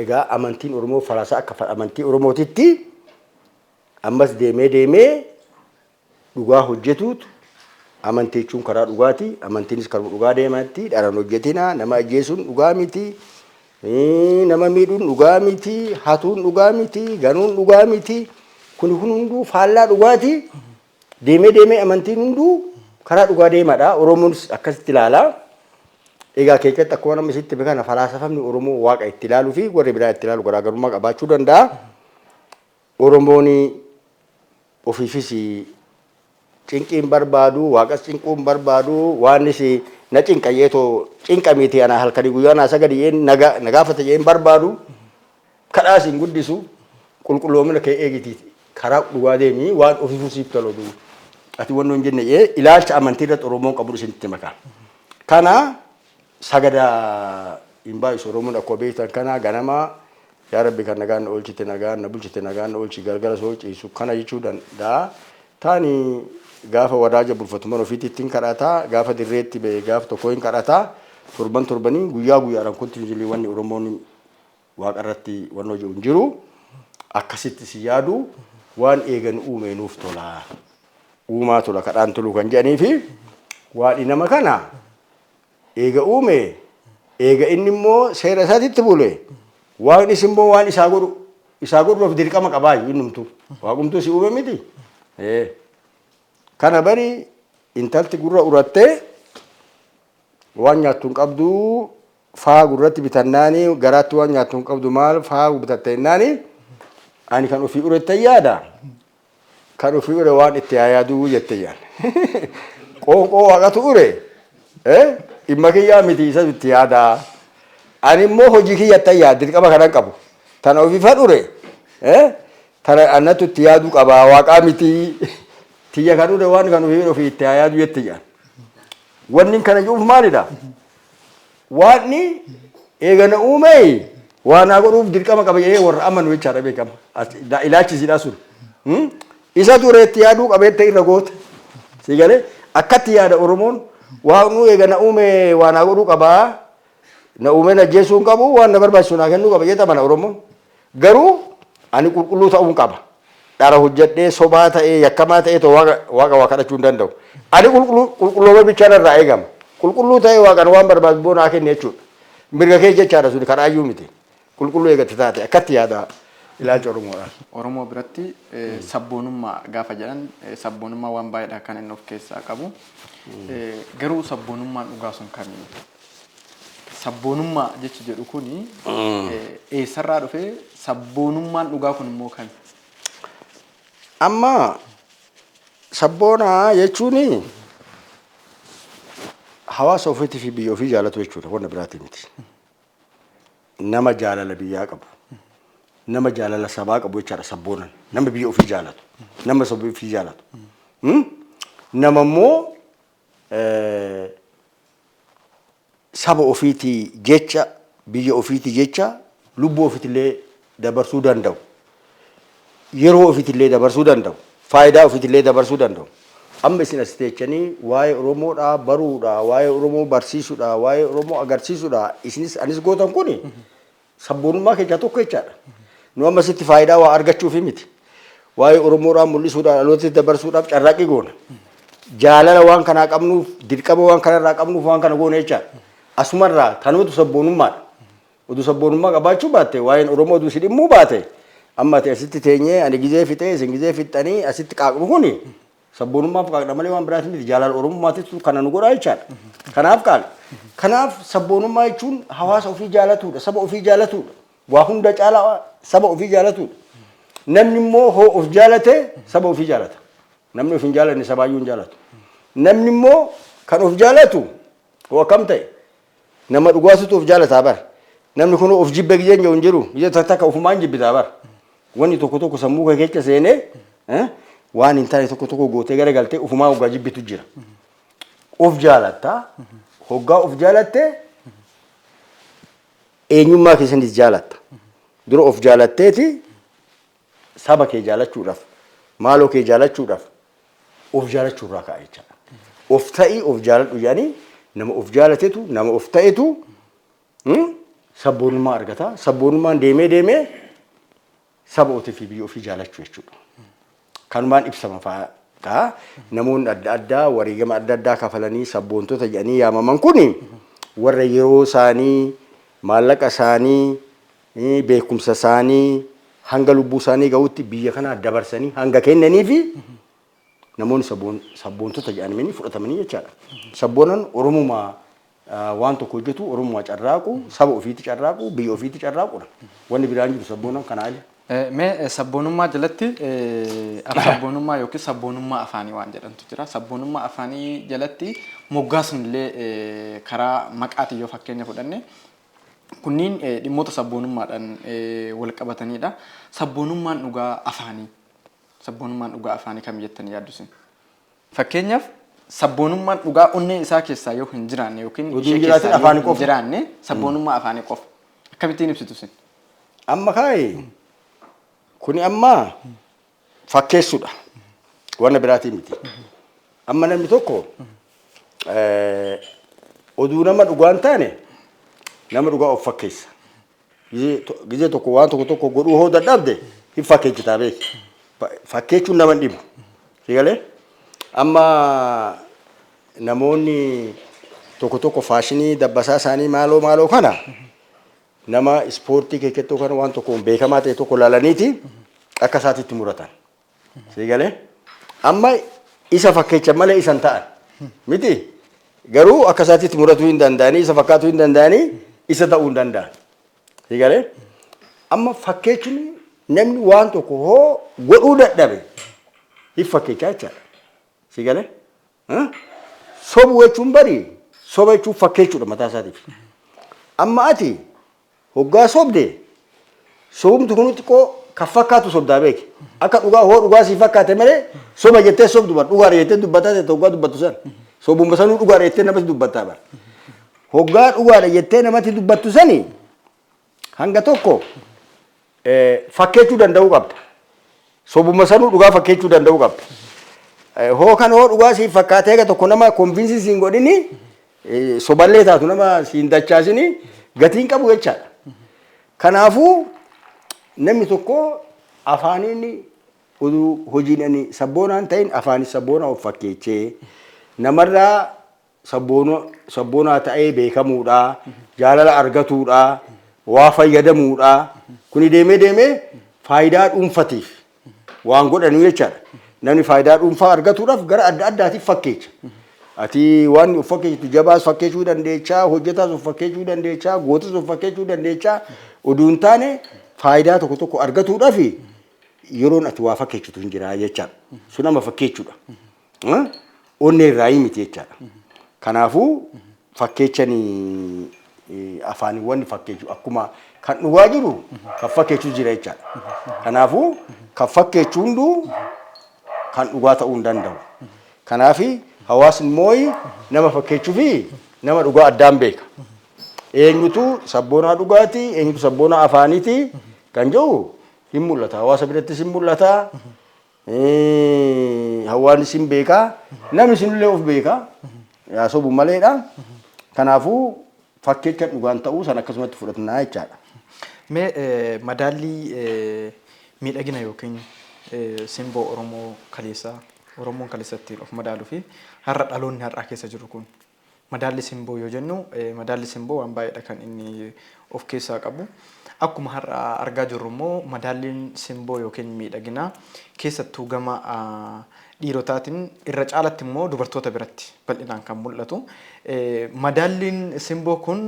Egaa amantiin Oromoo falaasaa akka amantii Oromootitti ammas deemee deemee dhugaa hojjetuutu amantii jechuun karaa dhugaati. Amantiinis karaa dhugaa deematti dharaan hojjetina. Nama ajjeesuun dhugaa miti. Nama miidhuun dhugaa miti. Hatuun dhugaa miti. Ganuun dhugaa miti. Kun hunduu faallaa dhugaati. Deemee deemee amantiin hunduu karaa dhugaa deemadha. Oromoonis akkasitti ilaala. Egaa keessatti akkuma nama isitti beekana falaasafamni Oromoo waaqa itti ilaaluu fi warri biraa itti ilaalu garaagarummaa qabaachuu danda'a. Oromoon ofiifis cinqiin barbaadu, waaqas cinquu hin barbaadu, waanis na cinqa jeetoo cinqa miti ana halkanii guyyaa naa sagadi jeen na gaafata jeen barbaadu, kadhaas hin guddisu, qulqulloomina kee eegiti karaa dhugaa deemi waan ofiifuu siif tolu ati wannoo hin jenne jee ilaalcha amantii irratti Oromoon qabu isinitti maka. Kana sagada hin baay'isu Oromoon akkuma beektan kana ganama yaa Rabbi kan nagaan na oolchite nagaan na bulchite nagaan na oolchi galgala soo ciisu kana jechuu danda'a. Taani gaafa wadaaja bulfatu mana ofiitti ittiin kadhata gaafa dirreetti ba'e gaafa tokko hin kadhata torban torbanii guyyaa guyyaadhaan continuously wanni Oromoon waaqa irratti wannoo jedhu hin jiru. Akkasitti si yaadu waan eegan uume nuuf tola. Uumaa tola kadhaan tolu kan jedhanii fi waan nama kana eega uume eega inni immoo seera isaatitti bule waaqnis immoo waan isaa godhu isaa godhuuf dirqama qabaayu innumtu waaqumtuu si uume miti. Kana bari intalti gurra urattee waan nyaattu hin qabdu faa gurratti bitannaani garaatti waan nyaattu hin qabdu maal faa bitatte jennaani ani kan ofii urette yaada kan ofii ure waan itti haa yaaduu jette jaan. Qoonqoo waaqatu ure dhimma kiyyaa miti isa itti yaadaa. Ani immoo hojii kiyyatti yaada dirqama kanan qabu. Tana ofii fadhure tana anatu itti yaaduu qaba waaqaa miti tiyya kan ure waan kan ofii ofii itti haa yaadu jette jaan. Wanni kana jedhuuf maalidha? Waaqni eega na uume waa naa godhuuf dirqama qaba jedhee warra amanu jechaadha beekama. Ilaalchisiidha sun. Isa ture itti yaaduu qabeette irra goota. Si galee akkatti yaada Oromoon waaqni eega na uume waa naa godhuu qabaa. Na uume na ajjeesuu hin qabu waan na barbaachisu naa kennuu qaba jedhee amana Oromoon. Garuu ani qulqulluu ta'uu qaba. Dhara hojjedhee sobaa ta'ee yakkamaa ta'ee too waaqa waa kadhachuu hin danda'u. Ani qulqullooma bichaan irraa eegama. Qulqulluu ta'ee waaqan waan barbaadu boo naa kenne jechuudha. Mirga kee jechaadha suni kadhaayyuu miti. Qulqulluu eegatte taate akkatti yaada ilaalcha Oromoodhaan. Oromoo biratti sabboonummaa gaafa jedhan sabboonummaa waan baay'eedha kan inni of keessaa qabu. Garuu sabboonummaan dhugaa sun kamii? Sabboonummaa jechi jedhu kuni eessarraa dhufee sabboonummaan dhugaa kun immoo kami? Amma sabboonaa jechuun hawaasa ofiitii fi biyya ofii jaalatu jechuudha wanna biraatii miti. Nama jaalala biyyaa qabu, nama jaalala sabaa qabu jechaadha sabboonan. Nama biyya ofii jaalatu, nama saba ofii jaalatu. Nama immoo saba ofiitii jecha biyya ofiitii jecha lubbuu ofiitillee dabarsuu danda'u. Yeroo ofiitillee dabarsuu danda'u. Faayidaa ofiitillee dabarsuu danda'u. Amma isin as teechanii waa'ee Oromoodhaa baruudhaa, waa'ee Oromoo barsiisuudhaa, waa'ee Oromoo agarsiisuudhaa isinis anis gootan kuni sabboonummaa keessaa tokko jechaadha. Nu amma sitti faayidaa waa argachuufi miti. Waa'ee Oromoodhaa mul'isuudhaan dhalootatti dabarsuudhaaf carraaqqii goona. Jaalala waan kanaa qabnuuf, dirqama waan kanarraa qabnuuf waan kana goona jechaadha. Asumarraa kanumatu sabboonummaadha. Oduu sabboonummaa qabaachuu baatte waa'een Oromoo oduu si dhimmuu baate amma ati asitti teenyee ani gizee fixee isin gizee fixxanii asitti qaaqnu kuni sabboonummaaf qaaqna malee waan biraati miti jaalala Oromummaatitu kana nu godhaa jechaadha. Kanaaf qaaqna. Kanaaf sabboonummaa jechuun hawaasa ofii jaalatuudha, saba ofii jaalatuudha. Waa hunda caalaa saba ofii jaalatuudha. Namni immoo hoo of jaalate saba ofii jaalata. Namni of hin jaalanne sabaayyuu hin jaalatu. Namni immoo kan of jaalatu hoo akkam ta'e nama dhugaatutu of jaalataa bara. Namni kun of jibbe gizeen jedhu hin jiru. Gizee takka takka ofumaan jibbitaa bara. Wanni tokko tokko sammuu kee keessa seenee waan hin taane tokko tokko gootee gara galtee ofumaa hoggaa jibbitu jira. Of jaalatta. Hoggaa of jaalatte eenyummaa keessanis jaalatta. Dura of jaalatteeti saba kee jaalachuudhaaf maaloo kee jaalachuudhaaf of jaalachuurraa ka'a jechaadha. Of ta'ii of jaaladhu jedhanii nama of jaalatetu nama of ta'etu Sabboonummaa argata. Sabboonummaan deemee deemee saba ofii fi biyya ofii jaalachuu jechuudha. Kanumaan ibsama fa'aa. Namoonni adda addaa wareegama adda addaa kafalanii sabboontota jedhanii yaamaman kun warra yeroo isaanii, maallaqa isaanii, beekumsa isaanii hanga lubbuu isaanii gahutti biyya kanaa dabarsanii hanga kennanii fi namoonni sabboontota jedhamanii fudhatamanii jechaadha. Sabboonan Oromumaa waan tokko hojjetu, Oromumaa carraaqu, saba ofiitti carraaqu, biyya ofiitti carraaqudha. Wanni biraan jiru sabboonan kanaa ala. Mee sabboonummaa jalatti sabboonummaa yookiin sabboonummaa afaanii waan jedhamtu jira. Sabboonummaa afaanii jalatti moggaasni illee karaa maqaatiin yoo fakkeenya fudhanne kunniin dhimmoota sabboonummaadhaan wal qabatanidha. Sabboonummaan dhugaa afaanii sabboonummaan dhugaa afaanii kam jettanii yaaddu isin? Fakkeenyaaf, sabboonummaan dhugaa onnee isaa keessaa yoo hin jiraanne yookiin Utuu ishee hin jiraatin keessaa yoo afaanii hin qofa. jiraanne, sabboonummaa afaanii qofa akkamittiin ibsitu isin? Amma kaayi kuni amma fakkeessuudha. Wanna biraatii miti. Amma namni tokko oduu nama dhugaa hin taane nama dhugaa of fakkeessa. Gizee tokko waan tokko tokko godhuu hoo dadhabde hin fakkeessitaa beeki. Fakkeechuun nama hin dhibu. Si galee? Amma namoonni tokko tokko faashinii dabbasaa isaanii maaloo maaloo kana nama ispoortii keessattuu kana waan tokkoon beekamaa ta'e tokko ilaalaniiti akka isaatitti muratan. Si galee? Amma isa fakkeecha malee isan ta'an miti. Garuu akka isaatitti muratuu hin danda'anii, isa fakkaatuu hin danda'anii, isa ta'uu hin danda'an. Si galee? Amma fakkeechuun namni waan tokko hoo godhuu dadhabe hin fakkeechaa jechaadha. Si galee? Sobuu jechuun bari soba jechuun fakkeechuudha mataa isaatiif. Amma ati hoggaa sobde sobumti kun xiqqoo kan fakkaatu sobdaa beeki. Akka dhugaa hoo dhugaa sii fakkaate malee soba jettee sobdu bar, dhugaadha jettee dubbataa ta'e hoggaa dubbattu san. Sobuma sanuu dhugaadha jettee namatti dubbattaa bar. Hoggaa dhugaadha jettee namatti dubbattu sani hanga tokko fakkeechuu danda'uu qabda. Sobuma sanuu dhugaa fakkeechuu danda'uu qabda. Hoo kan hoo dhugaa siif fakkaatee eega tokko nama convince siin godhini, soballee taatu nama siin dachaasini gatiin qabu jechaadha. Kanaafuu namni tokko afaaniin oduu hojiin ani sabboonaan ta'in afaanis sabboonaa of fakkeechee namarraa sabboonaa ta'ee beekamuudha, jaalala argatuudha, waa fayyadamuudha. Kuni deemee deemee faayidaa dhuunfatiif waan godhanu jechaadha. Namni faayidaa dhuunfaa argatuudhaaf gara adda addaatiif fakkeecha. Ati waan of fakkeessitu jabaas fakkeessuu dandeechaa, hojjetaas of fakkeessuu dandeechaa, gootas of fakkeessuu dandeechaa. Oduu hin taane faayidaa tokko tokko argatuudhaaf yeroon ati waa fakkeessitu hin jira jechaadha. Sun amma fakkeechuudha. Onnee irraa miti jechaadha. Kanaafuu fakkeechanii afaaniiwwan fakkeechuu akkuma kan dhugaa jiru kan fakkeechuu jira jechaadha. Kanaafuu kan fakkeechuu hunduu kan dhugaa ta'uu hin danda'u. Kanaafi hawaasni immoo nama fakkeechuu fi nama dhugaa addaan beeka. Eenyutu sabboonaa dhugaatii, eenyutu sabboonaa afaaniiti kan jedhu hin mul'ata. Hawaasa birattis hin mul'ata. Hawaasni sin beekaa. Namni sinillee of beekaa. Yaa sobu maleedha. Kanaafuu fakkeecha dhugaan ta'uu san akkasumatti fudhatnaa jechaadha. Mee madaallii miidhagina yookiin simboo Oromoo kaleessaa, Oromoon kaleessa ittiin of madaaluu fi har'a dhaloonni har'aa keessa jiru kun, madaalli simboo yoo jennu, madaalli simboo waan baay'eedha kan inni of keessaa qabu. Akkuma har'a argaa jirru immoo madaalliin simboo yookiin miidhaginaa keessattuu gama dhiirotaatiin irra caalatti immoo dubartoota biratti bal'inaan kan mul'atu. Madaalliin simboo kun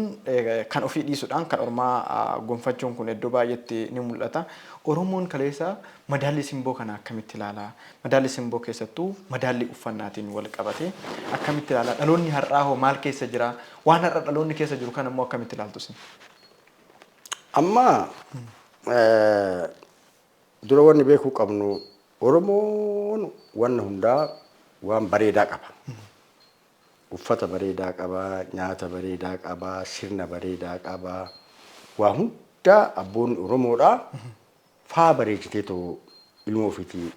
kan ofii dhiisuudhaan kan ormaa gonfachuun kun iddoo baay'eetti ni mul'ata. Oromoon kaleessa madaallii simboo kana akkamitti ilaalaa? Madaalli simboo keessattuu madaallii uffannaatiin wal qabate akkamitti ilaalaa? Dhaloonni har'aa hoo maal keessa jira? Waan har'a dhaloonni keessa jiru kana immoo akkamitti ilaaltu isin? Amma dura wanni beekuu qabnu, Oromoon wanna hundaa waan bareedaa qaba. Uffata bareedaa qaba, nyaata bareedaa qaba, sirna bareedaa qaba. Waa hundaa abboonni Oromoodhaa faa bareechitee too ilmoo ofiitii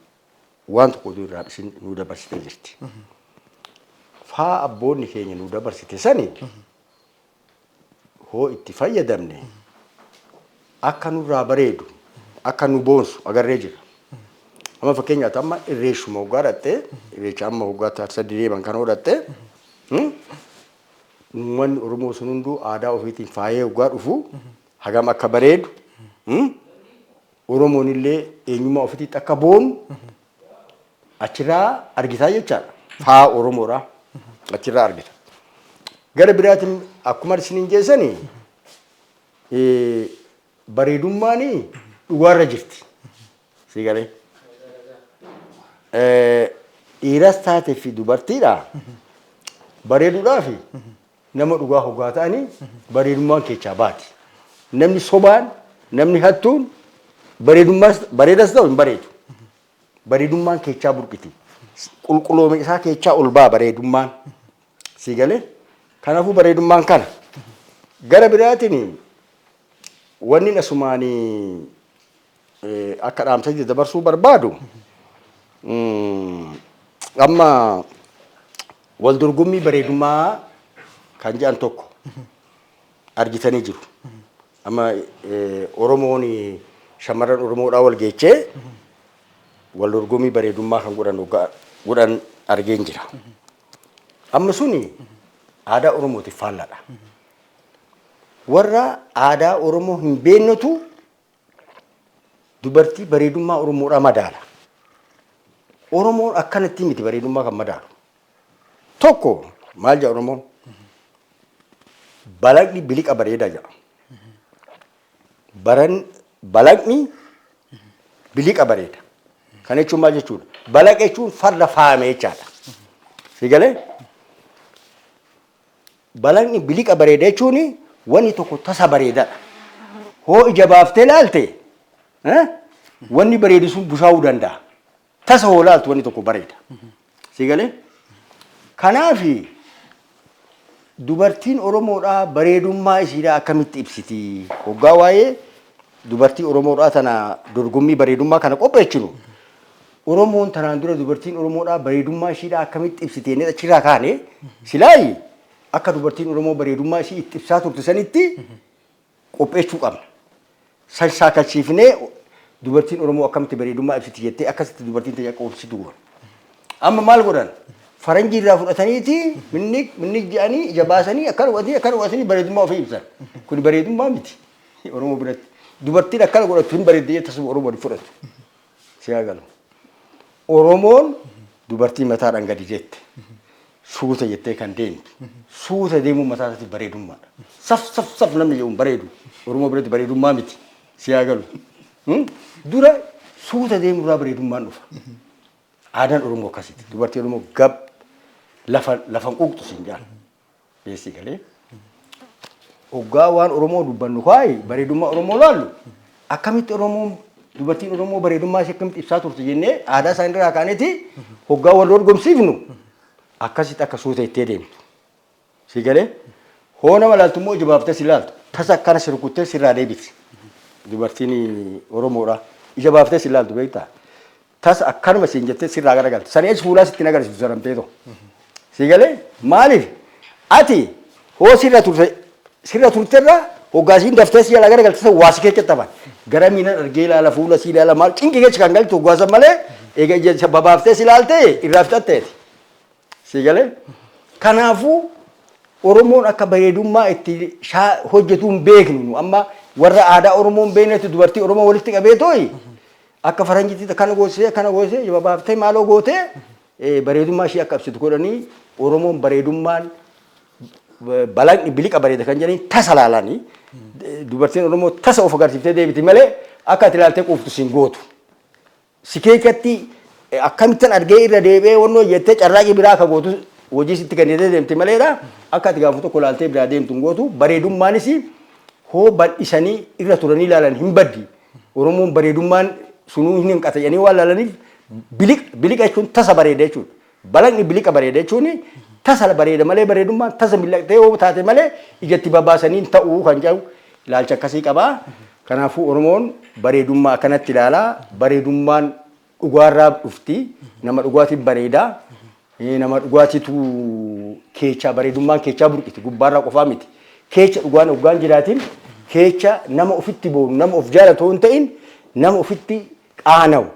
waan tokko oduu irraa isin nuu dabarsitee jirti. Faa abboonni keenya nuu dabarsite sani hoo itti fayyadamne Akka nurraa bareedu, akka nu boonsu agarree jira. Amma fakkeenyaaf amma irreessuma hoggaa dhattee, irreecha amma hoggaa taarsa deeman kana hodhattee, uummanni Oromoo sun hunduu aadaa ofiitiin faayee hoggaa dhufu hagam akka bareedu, Oromoon illee eenyummaa ofiitti akka boonu achirraa argitaa jechaadha. Faa Oromoodha achirraa argita. Gara biraatiin akkuma isiniin jeessanii bareedummaan dhugaarra jirti. Si galee? Dhiiras taate fi dubartiidha. Bareeduudhaaf nama dhugaa hoggaa ta'anii bareedummaan keessaa baati. Namni sobaan, namni hattuun bareedummaas bareedas ta'u hin bareedu. Bareedummaan keessaa burqiti. Qulqulloome isaa keessaa ol ba'a bareedummaan. Si galee? Kanaafuu bareedummaan kana. Gara biraatiin wanni asumaanii akka dhaamsa dabarsuu barbaadu, amma wal dorgommii bareedummaa kan jedhan tokko argitanii jiru. Amma Oromoon shamarran Oromoodhaa wal geechee wal dorgommii bareedummaa kan godhan godhan argeen jira. Amma suni aadaa Oromootiif faallaadha. Warra aadaa Oromoo hin beeknetu dubartii bareedummaa Oromoodhaa madaala. Oromoon akkanatti miti bareedummaa kan madaalu. Tokko maal jedha Oromoon? Balaqni biliqa bareedaa jedha. Baran balaqni biliqa bareeda. Kana jechuun maal jechuudha? Balaqa jechuun farda faayame jechaadha. Si galee? Balaqni biliqa bareeda jechuun wanni tokko tasa bareedaadha. Hoo ija baaftee ilaalte wanni bareedu sun bushaa'uu danda'a. Tasa hoo ilaaltu wanni tokko bareeda. Si galee? Kanaafi dubartiin Oromoodhaa bareedummaa isiidhaa akkamitti ibsiti? Hoggaa waa'ee dubartii Oromoodhaa tana dorgommii bareedummaa kana qopheessinu, Oromoon tanaan dura dubartiin Oromoodhaa bareedummaa ishiidhaa akkamitti ibsiti jennee achirraa kaane, silaayi akka dubartiin Oromoo bareedummaa ishii itti ibsaa turte sanitti qopheessuu qabna. San shaakalchiifnee dubartiin Oromoo akkamitti bareedummaa ibsiti jettee akkasitti dubartiin ta'e akka ibsitu goona. Amma maal godhan? Faranjii irraa fudhataniiti minnik minnik jedhanii ija baasanii akkana godhatanii akkana godhatanii bareedummaa ofii ibsan. Kun bareedummaa miti Oromoo biratti. Dubartiin akkana godhattu hin bareeddi jette tasuma Oromoon hin fudhatu. Si haa galu. Oromoon dubartii mataadhaan gadi jette, suuta jettee kan deemtu. Suuta deemuun mataa isaatiif bareedummaadha. Saf saf saf namni jedhu hin bareedu. Oromoo biratti bareedummaa miti. Si haa galu. Dura suuta deemurraa bareedummaan dhufa. Aadaan Oromoo akkasitti. Dubartii Oromoo gab lafa lafa hin quuqxu siin jaan. Beessi galee. Hoggaa waan Oromoo dubbannu kaayi bareedummaa Oromoo laallu, akkamitti Oromoon dubartiin Oromoo bareedummaa ishee akkamitti ibsaa turte jennee aadaa isaanii irraa kaaneeti hoggaa wal dorgomsiifnu akkasitti akka suuta ittee deemtu. Si galee? Hoo nama laaltu immoo ija baaftee si laaltu, tasa akkana si rukuttee sirraa deebiti. Dubartiin Oromoodha. Ija baaftee si laaltu beektaa? Tasa akkanuma siin jettee sirraa garagalti. Sanii achi fuulaa sitti hin agarsiisu saramtee too. Si galee? Maaliif? Ati hoo sirra turte sirra turterra hoggaa siin daftee si jalaa garagalte san waa si keessatti hafan. Gara miilan argee ilaala, fuula si ilaala, maal cinqii keessa kan galtu hoggaa san malee eega ija babaaftee si ilaalte irraa fixatteeti. Si galee? Kanaafuu Oromoon akka bareedummaa itti hojjetu hin beeknu nu. Amma warra aadaa Oromoo hin beeknetti dubartii Oromoo walitti qabee tooyi akka faranjiitti akkana goosisee akkana goosisee ija babaaftee maaloo gootee bareedummaa ishee akka ibsitu godhanii. Oromoon bareedummaan balaqni biliqa bareeda kan jedhanii tasa laalanii dubartiin Oromoo tasa of agarsiiftee deebiti malee akka ati ilaaltee quuftu siin gootu. Si keessatti akkamittan argee irra deebi'ee wannoo jettee carraaqii biraa akka gootu hojii sitti kennitee deemti maleedha. Akka ati gaafa tokko ilaaltee biraa deemtu hin gootu. Bareedummaanis hoo bal'isanii irra turanii ilaalan hin baddi. Oromoon bareedummaan sunuu hin hanqata jedhanii waan ilaalaniif biliqa jechuun tasa bareeda jechuudha. Balaqni biliqa bareeda jechuun tasa bareeda malee bareedummaan tasa miliqxee yoo taate malee ijatti babaasanii hin ta'uu kan jedhu ilaalcha akkasii qaba. Kanaafuu Oromoon bareedummaa akkanatti ilaala. Bareedummaan dhugaarraa dhufti. Nama dhugaatiin bareeda. Nama dhugaatiitu keechaa bareedummaan keechaa burqiti. Gubbaarraa qofaa miti. Keecha dhugaan hoggaan jiraatin Keecha nama ofitti boonu, nama of jaalatu hin ta'in, nama ofitti qaana'u,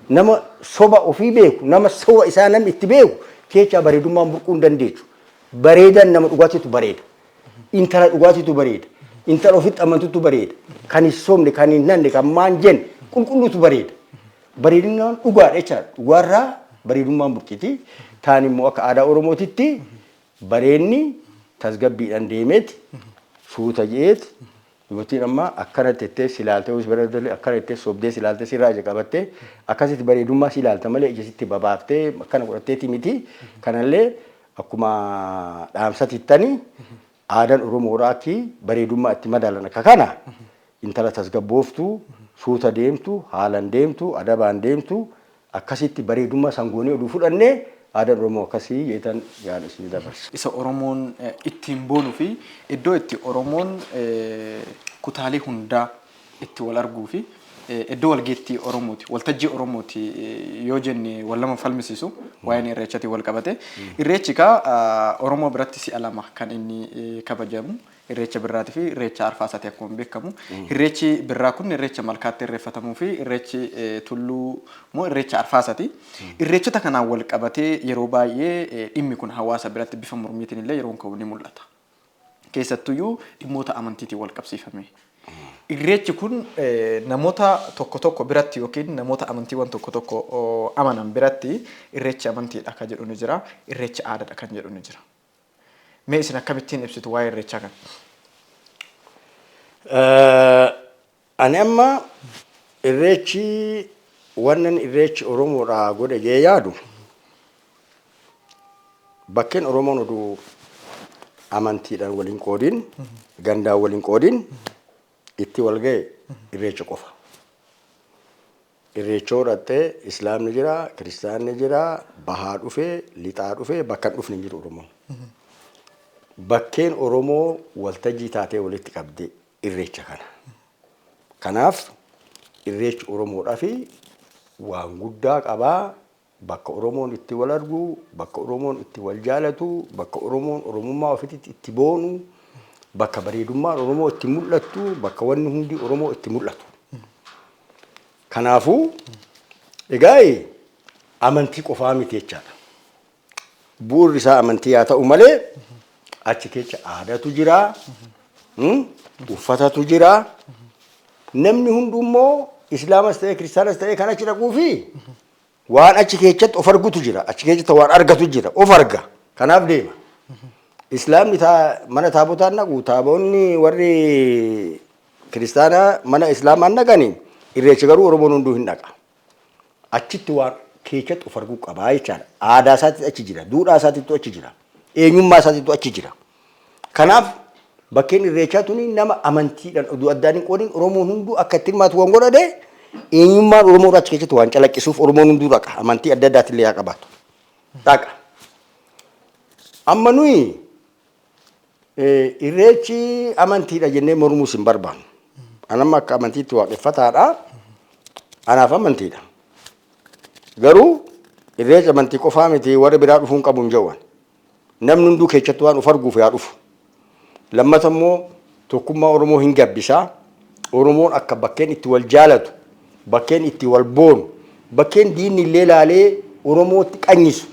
nama soba ofii beeku, nama soba isaa namni itti beeku keechaa bareedummaan burquu hin dandeechu. Bareedaan nama dhugaatiitu bareeda. Intala dhugaatiitu bareeda. Intala ofitti amantutu bareeda. Kan hin sobne, kan hin nanne, kan maan jenne qulqulluutu bareeda. Bareedinaan dhugaadha jechaadha. Dhugaarraa bareedummaan burqiti. Taan immoo akka aadaa Oromootitti bareenni tasgabbiidhaan deemeeti suuta je'eeti. Dubartiin amma akkana tettee si ilaaltee hoos bareedallee akkana tettee sobdee si ilaaltee sirraa ija qabattee akkasitti bareedummaa si ilaalta malee ija sitti babaaftee akkana godhatteeti miti. Kanallee akkuma dhaamsatittani aadaan Oromoodhaa akki bareedummaa itti madaalan akka kana intala tasgabbooftuu, suuta deemtu, haalan deemtu, adabaan deemtu, akkasitti bareedummaa sangoonee oduu fudhannee aadaan Oromoo akkasii jeetan yaada isinii dabarsa. Isa Oromoon ittiin boonuu fi iddoo itti Oromoon kutaalee hundaa itti wal arguu fi iddoo walgeettii Oromooti, waltajjii Oromooti yoo jenne wal lama falmisiisu waa'een Irreechatiin wal qabate. Irreechi kaa Oromoo biratti si'a lama kan inni kabajamu. Irreecha Birraatii fi Irreecha Arfaasaati akkuma beekamu. Irreechi Birraa kun Irreecha Malkaatti irreeffatamuu fi Irreechi Tulluu immoo Irreecha Arfaasaati. Irreechota kanaan wal qabatee yeroo baay'ee dhimmi kun hawaasa biratti bifa mormiitiin illee yeroon ka'u ni mul'ata. Keessattuyyuu dhimmoota amantiitiin wal qabsiifame. Irreechi kun namoota tokko tokko biratti yookiin namoota amantiiwwan tokko tokko amanan biratti irreechi amantiidha kan jedhu ni jira, irreechi aadaadha kan jedhu ni jira. Mee isin akkamittiin ibsitu waa'ee irreechaa kana? Ani amma irreechi wannan irreechi Oromoodhaa godhe jee yaadu, bakkeen Oromoon oduu amantiidhaan waliin qoodin, gandaan waliin qoodin itti wal ga'e irreecha qofa. Irreecha yoo dhaqxe Islaamni jira, Kiristaanni jira, bahaa dhufee, lixaa dhufee, bakka hin dhufne hin jiru Oromoon. Bakkeen Oromoo waltajjii taatee walitti qabde irreecha kana. Kanaaf irreechi Oromoodhaaf waan guddaa qabaa. Bakka Oromoon itti wal argu, bakka Oromoon itti wal jaalatu, bakka Oromoon Oromummaa ofiitti itti boonu, bakka bareedummaan Oromoo itti mul'attu, bakka wanni hundi Oromoo itti mul'atu. Kanaafuu egaa amantii qofaa miti jechaadha. Bu'uurri isaa amantii haa ta'u malee achi keessa aadaatu jira, uffatatu jira. Namni hunduu immoo Islaamas ta'ee Kiristaanas ta'ee kan achi dhaquu fi waan achi keessatti of argutu jira. Achi keessatti waan argatu jira. Of arga. Kanaaf deema. Islaamni mana taabotaan dhaqu, taaboonni warri kiristaanaa mana Islaamaan dhaqani, irreecha garuu Oromoon hunduu hin dhaqa. Achitti waan keessatti of arguu qabaa jechaadha. Aadaa isaatti achi jira, duudhaa isaatittu achi jira, eenyummaa isaatittu achi jira. Kanaaf bakkeen irreechaa tuni nama amantiidhaan oduu addaan hin qoodin Oromoon hunduu akka itti hirmaatu waan godhate, eenyummaan Oromoo achi keessatti waan calaqqisuuf Oromoon hunduu dhaqa. Amantii adda addaatillee haa qabaatu. Dhaqa. Amma nuyi irreechi amantiidha jennee mormuus hin barbaannu. Anamma akka amantiitti waaqeffataadha. Anaaf amantiidha. Garuu irreechi amantii qofaa miti, warri biraa dhufuu hin qabu hin jedhu. Namni hunduu keessatti waan of arguuf yaa dhufu. Lammata immoo tokkummaa Oromoo hin gabbisaa. Oromoon akka bakkeen itti wal jaalatu, bakkeen itti wal boonu, bakkeen diinni illee laalee Oromootti qanyisu.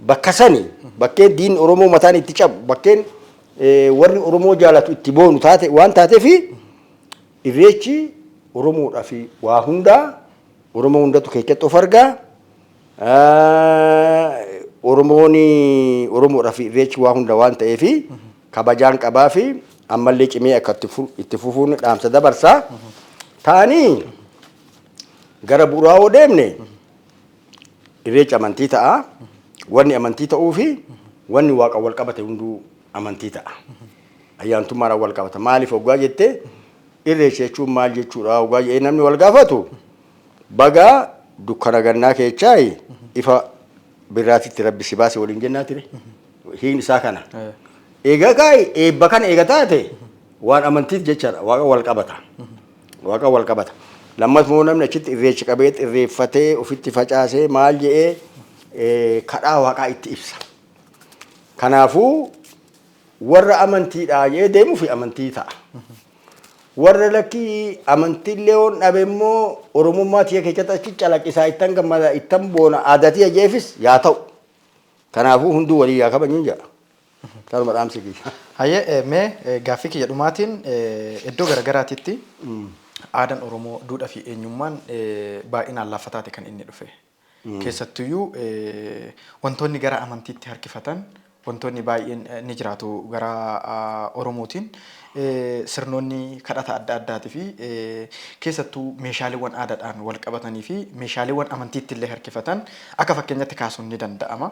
Bakka sani bakkeen diinni Oromoo mataan itti cabu, bakkeen warri Oromoo jaalatu itti boonu taate waan taateefi irreechi Oromoodhaaf waa hundaa, Oromoo hundatu keessatti of argaa. Oromoon Oromoodhaaf irreechi waa hunda waan ta'eefi kabajaan qabaa fi ammallee cimee akka itti fufuun dhaamsa dabarsaa. Ta'anii gara bu'uuraa yoo deemne irreechi amantii ta'a. Wanni amantii ta'uu fi wanni waaqa wal qabate hunduu amantii ta'a. Ayyaantummaadhaan wal qabata. Maaliif hoggaa jettee, irreecha jechuun maal jechuudha hoggaa jedhee namni wal gaafatu, baga dukkana gannaa keechaa ifa birraatitti rabbi si baase waliin jennaa ture. Hiikni isaa kana. Egaa kaa'e eebba kana eega taate waan amantiif jechaadha. Waaqa wal qabata. Waaqa wal qabata. Lammas immoo namni achitti irreecha qabee irreeffatee ofitti facaasee maal jedhee kadhaa waaqaa itti ibsa. Kanaafuu warra amantiidhaa jedhee deemuu fi amantii ta'a. Warra lakkii amantiillee yoon dhabe immoo Oromummaa tiyya keessatti achi calaqqisaa ittan gammada ittan boona aadaa tiyya jeefis yaa ta'u. Kanaafuu hunduu walii yaa kabajnu jedha. Kanuma dhaamsi kiyya. Hayyee, mee gaaffii kiyya dhumaatiin, iddoo garagaraatitti aadaan Oromoo, duudhaa fi eenyummaan baay'inaan laffataati kan inni dhufe. Keessattuyyuu wantoonni gara amantiitti harkifatan wantoonni baay'een ni jiraatu gara Oromootiin. Sirnoonni kadhata adda addaatii fi keessattuu meeshaaleewwan aadaadhaan wal qabatanii fi meeshaaleewwan amantiitti illee harkifatan akka fakkeenyatti kaasuun ni danda'ama.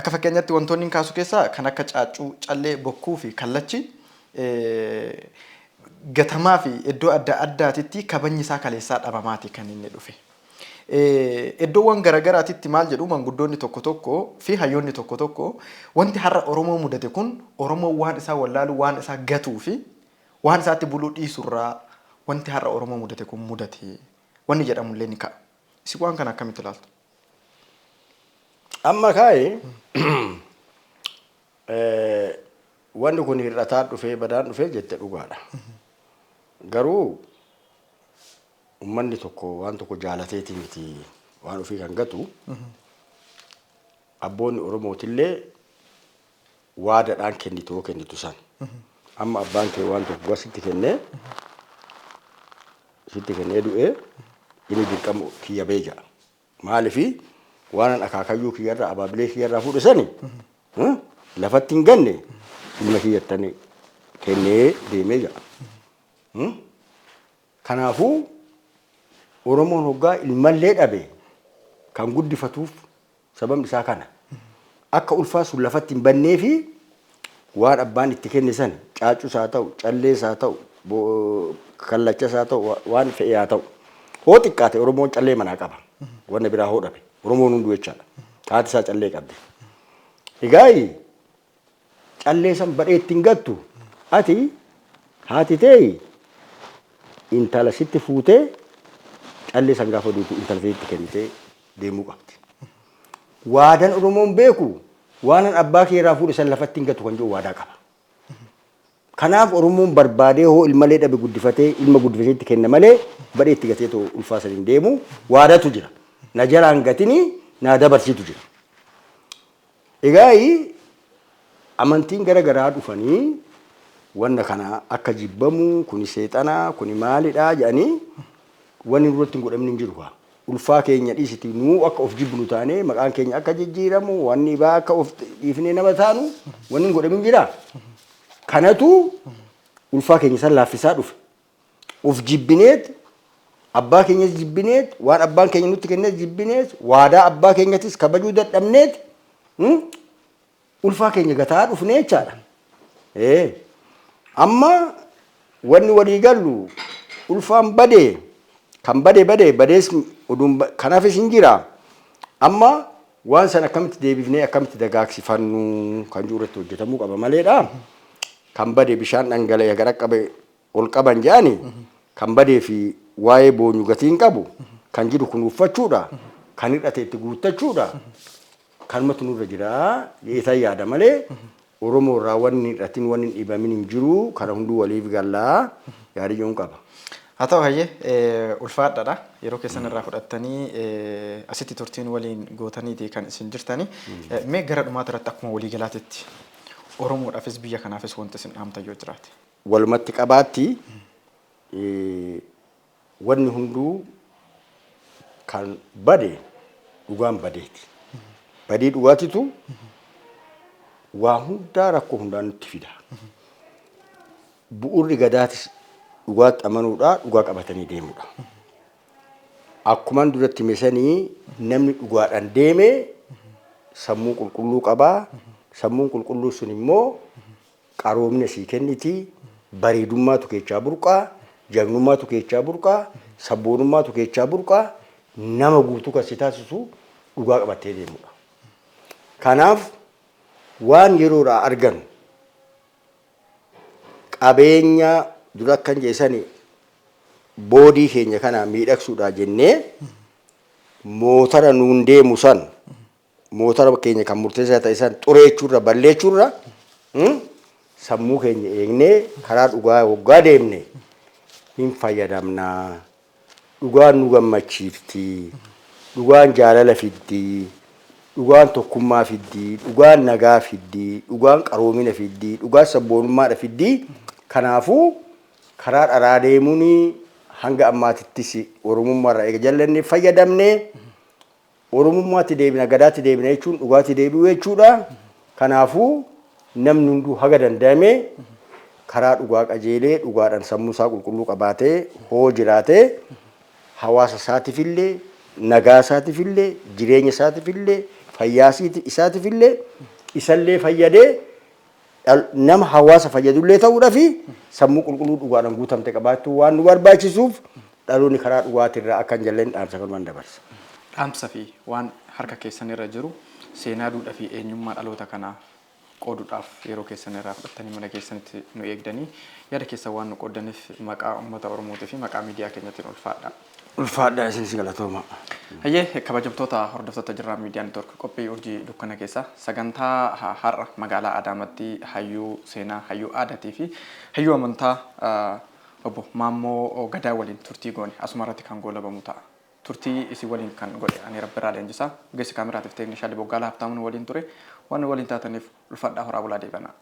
Akka fakkeenyatti wantoonni kaasu keessaa kan akka caaccuu, callee, bokkuu fi kallachi gatamaa fi iddoo adda addaatitti kabajni isaa kaleessaa dhabamaati kan inni dhufe. Iddoowwan garagaraatitti maal jedhu manguddoonni tokko tokko fi hayyoonni tokko tokko, wanti har'a Oromoo mudate kun Oromoo waan isaa wallaalu, waan isaa gatuu fi waan isaatti buluu dhiisurraa wanti har'a Oromoo mudate kun mudate wanni jedhamullee ni ka'a. Isin waan kana akkamitti ilaaltu? Amma kaa'e wanni kun hir'ataa dhufee badaan dhufee jette dhugaadha. Garuu uummanni tokko waan tokko jaalateeti miti waan ofii kan gatu. Abboonni Oromootillee waadaadhaan kennitu yoo kennitu san. Amma abbaan kee waan tokko sitti kennee du'ee, inni dirqama kiyya bee ja'a. Maalifi waan an akaakayyuu kiyyarraa, abaabilee kiyyarraa fuudhe sani lafatti hin ganne, ilma kiyyattani kennee deemee ja'a. Kanaafuu Oromoon hoggaa ilmallee dhabe kan guddifatuuf sababni isaa kana. Akka ulfaa sun lafatti hin bannee fi waan abbaan itti kenne san, caaccus haa ta'u, callees haa ta'u, kallachas haa ta'u, waan fe'e haa ta'u. Hoo xiqqaate Oromoon callee manaa qaba. Wanna biraa hoo dhabe. Oromoon hunduu jechaadha. Haati isaa callee qabdi. Egaa callee san badhee ittiin gattu, ati haati ta'e intala sitti fuutee callee san gaafa duutu intala sitti kennitee deemuu qabdi. Waadaan Oromoon beeku waan an abbaa kee irraa fuudhe san lafatti hin gatu kan jiru waadaa qaba. Kanaaf Oromoon barbaadee hoo ilmalee dhabe guddifatee ilma guddifatee itti kenna malee badhee itti gatee too ulfaa san hin deemu, waadaatu jira. Na jalaan gatinii naa dabarsiitu jira. Egaa amantiin gara garaa dhufanii wanna kana akka jibbamu, kuni seexanaa, kuni maalidhaa jedhanii wanni nurratti hin godhamne hin jiru. Ulfaa keenya dhiisiti, nuu akka of jibbinu taanee, maqaan keenya akka jijjiiramu, wanni baa akka of dhiifnee nama taanu wanni hin godhamin jira. Kanatu ulfaa keenya san laaffisaa dhufe. Of jibbineet, abbaa keenyas jibbineet, waan abbaan keenya nutti kennes jibbineet, waadaa abbaa keenyatis kabajuu dadhabneet ulfaa keenya gataa dhufne jechaadha. Amma wanni walii gallu ulfaan badee kan bade bade badees oduun kanaafis hin jira. Amma waan san akkamitti deebifnee akkamitti dagaagsifannu kan jiru irratti hojjetamuu qaba maleedha. Kan bade bishaan dhangala'ee gara qabe ol qaban jedhani, kan badee fi waa'ee boonyu gatiin qabu kan jiru kunuunfachuudha. Kan hir'ate itti guuttachuudha. Kanumatu nurra jira jedheetan yaada malee Oromoo irraa wanni hir'atin, wanni hin dhibamin hin jiru, kana hunduu waliif gallaa yaadiyyoon qaba. Haa ta'u, hayyee, ulfaadhaadha. Yeroo keessan irraa fudhattanii asitti turtiin waliin gootaniiti kan isin jirtani. Mee gara dhumaata irratti akkuma waliigalaatitti Oromoodhaafis biyya kanaafis wanti isin dhaamtan yoo jiraate. Walumatti qabaatti wanni hunduu kan bade dhugaan badeeti. Badii dhugaatitu waa hundaa rakkoo hundaa nutti fida. Bu'uurri gadaatis dhugaatti amanuudha, dhugaa qabatanii deemuudha. Akkuman duratti hime, namni dhugaadhaan deeme sammuu qulqulluu qabaa. Sammuun qulqulluu sun immoo qaroomina sii kenniti, bareedummaatu keessaa burqaa, jagnummaatu keessaa burqaa, sabboonummaatu keessaa burqaa, nama guutuu kan si taasisu dhugaa qabattee deemudha. Kanaaf waan yeroodhaa arganu qabeenya dura akkan jeesani boodii keenya kana miidhagsuudha jennee mootara nuun deemu san, mootara keenya kan murteessaa ta'e san xureechuurra, balleechuurra, sammuu keenya eegnee karaa dhugaa waggaa deemne Hin fayyadamnaa. Dhugaan nu gammachiifti. Dhugaan jaalala fiddi. Dhugaan tokkummaa fiddi. Dhugaan nagaa fiddi. Dhugaan qaroomina fiddi. Dhugaan sabboonummaadha fiddi. Kanaafuu karaa dharaa deemuun hanga ammaatittis Oromummaarraa eega jallanne fayyadamne. Oromummaatti deebina, Gadaatti deebina jechuun dhugaatti deebi'uu jechuudha. Kanaafuu namni hunduu haga danda'ame karaa dhugaa qajeelee, dhugaadhaan sammuu isaa qulqulluu qabaatee hoo jiraate, hawaasa isaatifillee, nagaa isaatifillee, jireenya isaatifillee, fayyaa isaatifillee, isallee fayyadee nama hawaasa fayyadullee ta'uudhaafi sammuu qulqulluu dhugaadhaan guutamte qabaachuu waan nu barbaachisuuf, dhaloonni karaa dhugaatirraa akka hin jalleen dhaamsa kanumaan dabarsa. Dhaamsa fi waan harka keessan irra jiru, seenaa, duudhaa fi eenyummaa dhaloota kanaa qooduudhaaf yeroo keessan irraa fudhattanii mana keessanitti nu eegdanii yaada keessan waan nu qooddaniif maqaa uummata Oromootii fi maqaa miidiyaa keenyatiin ulfaadha. Ulfaadhaa, isinis galatooma. Hayyee, kabajamtoota hordoftoota Jirraa Miidiyaa Network, qophii Urjii Dukkana keessa sagantaa har'a magaalaa Adaamaatti hayyuu seenaa, hayyuu aadaatii fi hayyuu amantaa obbo Maammoo Gadaa waliin turtii goone asuma irratti kan goolabamu ta'a. Turtii isin waliin kan godhe ani Rabbirraa Leenjisaa, ogeessi kaameraatiif teeknishaali Boggaalaa Habtaamuun waliin ture. Waan nu waliin taataniif ulfaadhaa, horaa bulaa, deebanaa.